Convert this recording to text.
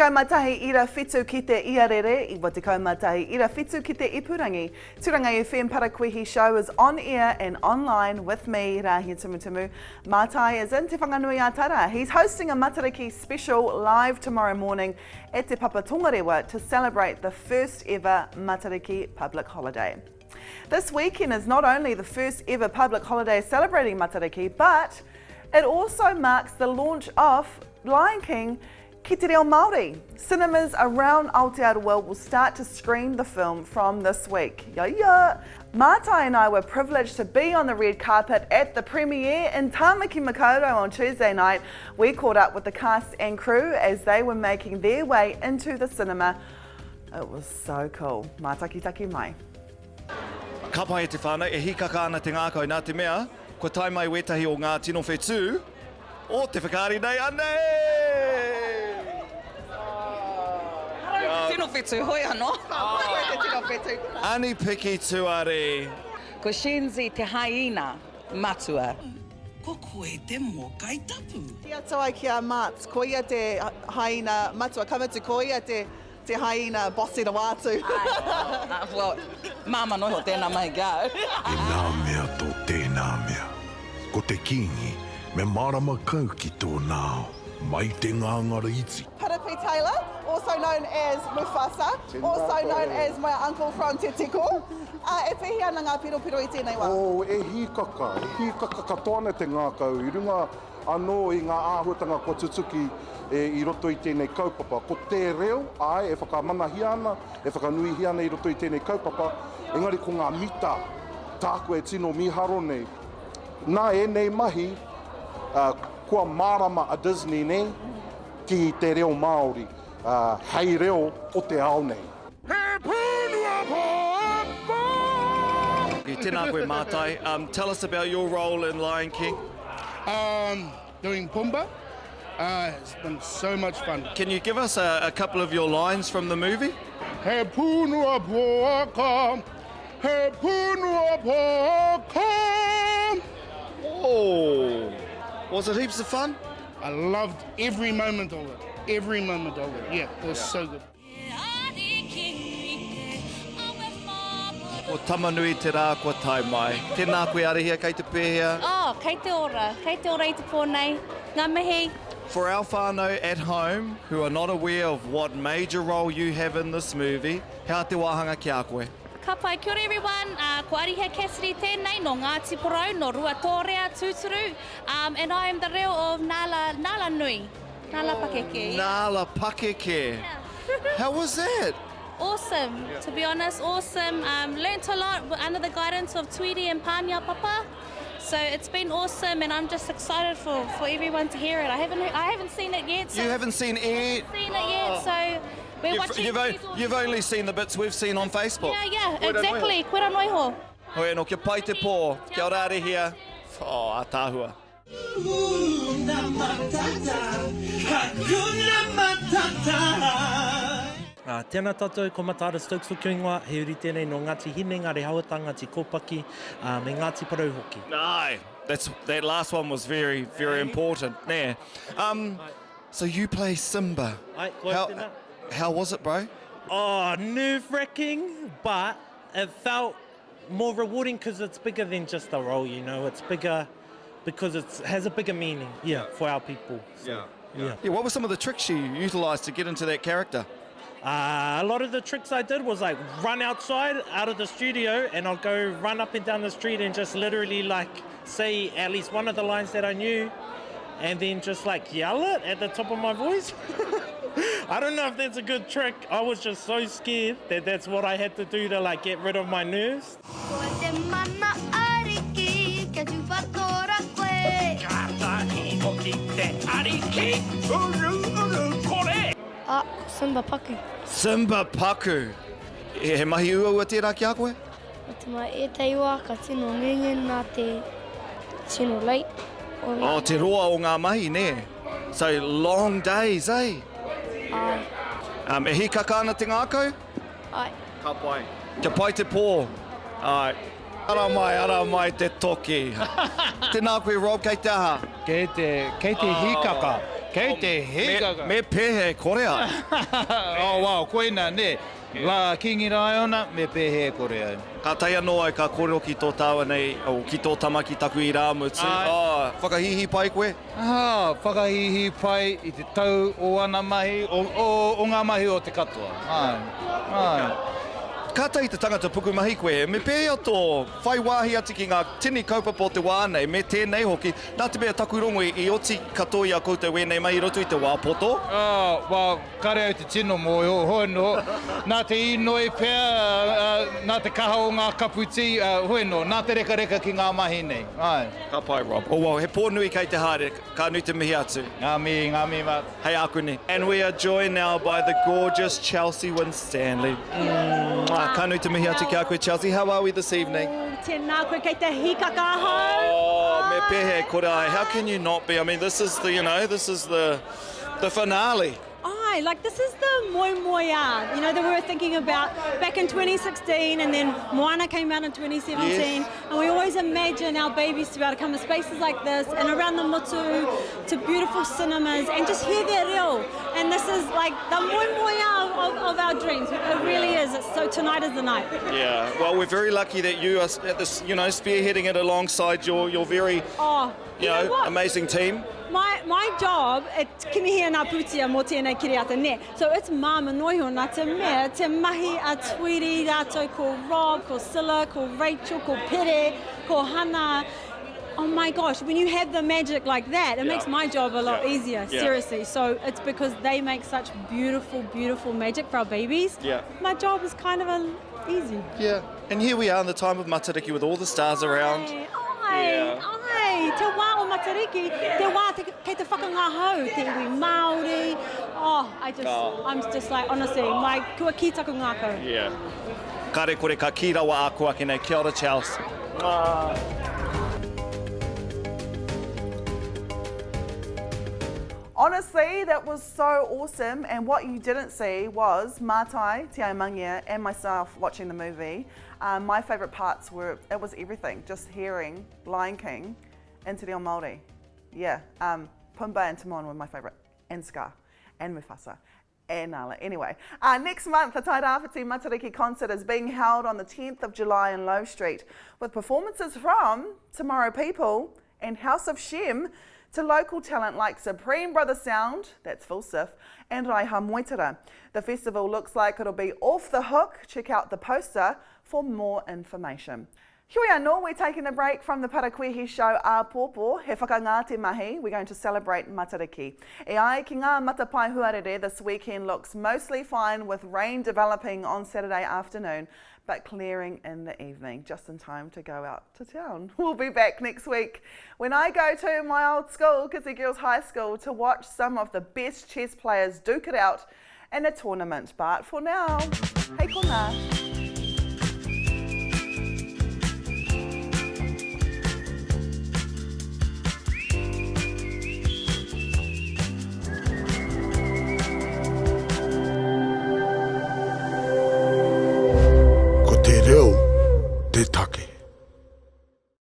91 ira whitu ki te iarere, 91 ira whitu ki te ipurangi. Turanga FM Parakuihi show is on air and online with me, Rahia Tumutumu. Mātai is in Te Whanganui-a-Tara. He's hosting a Matariki special live tomorrow morning at Te Papa Tongarewa to celebrate the first ever Matariki public holiday. This weekend is not only the first ever public holiday celebrating Matariki, but it also marks the launch of Lion King Ki Te Reo Māori. Cinemas around Aotearoa will start to screen the film from this week. Yeah, yeah. Mātai and I were privileged to be on the red carpet at the premiere in Tāmaki Makaurau on Tuesday night. We caught up with the cast and crew as they were making their way into the cinema. It was so cool. Mātakitaki mai. Ka pai e te whānau, e hīkaka ana te ngākau nā te mea, kua tae mai wētahi o ngā tino whetū o te whakaari nei, anei! Tino whetū, hoi anō. Ka pai koe te tino whetū. Ani Piki Tuari. Ko Shenzi te haina matua. Ko koe te mōkai tapu. Ki atu ai ki a Mats, ko ia te haina matua, ka mutu ko ia te Te hyena bossy rawa atu. Āe, well, māmā noa iho tēnā mahi ki a au. Tēnā mea tō tēnā mea. Ko te Kīngi, me mārama kau ki tōna ao, mai te ngāngara iti. Piripi Taylor, also known as Mufasa, also known as my uncle from Te Tiko. Ā, e pēhea ana ngā piropiro i tēnei wā? Oh, e hīkaka, e hīkaka katoa ana te ngākau i runga anō i ngā āhuatanga kua tutuki i roto i tēnei kaupapa. Ko te reo, āe, e whakamanahia ana, e whakanuihia ana i roto i tēnei kaupapa, engari ko ngā mita tāku e tino mīharo nei. Nā ēnei mahi, kua mārama a Disney nei ki te reo Māori, hei reo o te ao nei. He pūnua pāpā! Tēnā koe Mātai, um, tell us about your role in Lion King. Um, doing Pumbaa. Uh, it's been so much fun. Can you give us a, a couple of your lines from the movie? He pūnua pōaka, he pūnua pōaka. Oh, was it heaps of fun? I loved every moment of it. Every moment of it. Yeah, it was yeah. so good. Ko Tamanui te rā kua tae mai. Tēnā koe Arihia, kei te pēhea? Oh, kei te ora. Kei te ora i te pō nei. Ngā mihi. For our whānau at home who are not aware of what major role you have in this movie, he aha te wāhanga ki a koe? Ka pai. Kia ora everyone. Uh, ko Arihia Cassidy tēnei, nō Ngāti Porou, nō Ruatōrea, tūturu. Um, and I am the reo of Nala, Nala Nui. Nala Pakeke. Nala Pakeke. Yeah. How was that? Awesome, yeah. to be honest, awesome. Um, learnt a lot under the guidance of Tweety and Pania Papa. So it's been awesome, and I'm just excited for, for everyone to hear it. I haven't I haven't seen it yet. So you haven't seen it? Haven't seen it yet, so we're you've, watching. You've, you've only seen the bits we've seen on Facebook. Yeah, yeah, exactly. Koe rā noiho. Hoi anō, kia pai te pō. Kia ora Arihia. Oh, ātaahua. Hakuna Matata, Hakuna Matata. Ā, tēnā tātou, ko Mataara Stokes hoki o ingoa, he uri tēnei nō Ngāti Hine, Ngā Rehauata, Ngāti Kōpaki, ā, me Ngāti Porou hoki. Aye, that's, that last one was very, very important, nē. Um, so you play Simba. Aye, ko au How, tēnā. how was it, bro? Oh, nerve-wracking, but it felt more rewarding because it's bigger than just a role, you know. It's bigger because it has a bigger meaning, yeah, for our people. So, yeah. Yeah. Yeah, what were some of the tricks you utilised to get into that character? Uh, a lot of the tricks I did was like run outside out of the studio and I'll go run up and down the street and just literally like say at least one of the lines that I knew and then just like yell it at the top of my voice. I don't know if that's a good trick. I was just so scared that that's what I had to do to like get rid of my nerves. Ko te mana ariki kia tūwhatora koe. Kātahi hoki te ariki, uru uru kore! Ah, ko Simba Paku. Simba Paku! He mahi uaua tērā ki a koe? Nā te mea ētahi wā ka tino ngenge nā te tino late o ngā Oh, te roa o ngā mahi, nē? So, long days, eh? Āe. Um, e hīkaka ana te ngākau? Āe. Ka pai. Kia pai te pō. Āe. Ara mai, ara mai te toki. Tēnā koe, Rob, kei te aha? Kei te, kei te hīkaka. Kei te hīkaka. Me pēhea e kore ai? Oh wow, koina, nē. La Kīngi Raiona, me pēhea e kore ai? Kātahi anō au ka kōrero ki tō tāua nei, oh, ki tō tama ki taku irāmutu. Āe. Oh, whakahīhī pai koe? Ah, whakahīhī pai i te tau o ana mahi, o, o, o ngā mahi o te katoa. Āe, āe. Kātahi te tangata pukumahi koe, me pēhea tō whai wāhi atu ki ngā tini kaupapa o te wā nei, me tēnei hoki, nā te mea taku rongo i oti katoa i a koutou ēnei mahi i roto i te wā poto? Oh, well, kare au te tino mōhio, hoi nō, nā te īnoi pea, nā te kaha o ngā kapu tī, hoi nō, nā te rekareka ki ngā mahi nei, āe. Ka pai, Rob. Oh, well, he pō nui kei te haere, ka nui te mihi atu. Ngā mihi, ngā mihi, Mark. Hei ākuni. And we are joined now by the gorgeous Chelsea Winstanley. Mwah. Ka nui te mihi atu ki a koe, Chelsea. How are we this evening? Oh, tēnā koe, kei te hīkaka ahau. Oh, me pēhea e kore ai. How can you not be? I mean, this is the, you know, this is the, the finale. Ai, like this is the moemoeā, you know, that we were thinking about back in 2016 and then Moana came out in 2017 yes. and we always imagine our babies to be able to come to spaces like this and around the motu to beautiful cinemas and just hear their reo. And this is like the moemoeā of, of our dreams. It really is. It's, so tonight is the night. Yeah. Well, we're very lucky that you are at this, you know, spearheading it alongside your, your very, oh, you, you know, know amazing team. My, my job e kimihia ngā pūtea mō tēnei kiriata, nē. So it's māmā noa iho nā te mea, te mahi a Tweedy rātou ko Rob, ko Scylla, ko Rachel, ko Pere, ko Hana. Oh my gosh, when you have the magic like that, it yeah. makes my job a lot yeah. easier, yeah. seriously. So it's because they make such beautiful, beautiful magic for our babies. Yeah. My job is kind of a, easy. Yeah. And here we are in the time of Matariki with all the stars around. Ai, ai, yeah. ai, te wā o Matariki, te wā te, kei te whakangahau, te iwi Māori. Oh, I just, oh. I'm just like, honestly, my, kua kī taku ngākau. Yeah. Kare kore ka kī rawa a koa ake nei. Kia ora, Charles. Honestly, that was so awesome. And what you didn't see was Mātai, Te Aimangia, and myself watching the movie. Um, my favourite parts were, it was everything, just hearing Lion King in Te Reo Māori. Yeah, um, Pumbaa and Timon were my favourite, and Scar, and Mufasa, and Nala. Anyway, uh, next month, the Tairāwhiti Matariki concert is being held on the 10th of July in Low Street with performances from Tomorrow People and House of Shem to local talent like Supreme Brother Sound, that's Full Sif, and Raiha Moitara. The festival looks like it'll be off the hook. Check out the poster for more information. Heoi anō, we're taking a break from the Parakuihi show āpōpō, he whakangā te mahi, we're going to celebrate Matariki. E ai ki ngā matapae huarere, this weekend looks mostly fine with rain developing on Saturday afternoon, but clearing in the evening, just in time to go out to town. We'll be back next week when I go to my old school, Kizzy Girls High School, to watch some of the best chess players duke it out in a tournament. But for now, hei konā.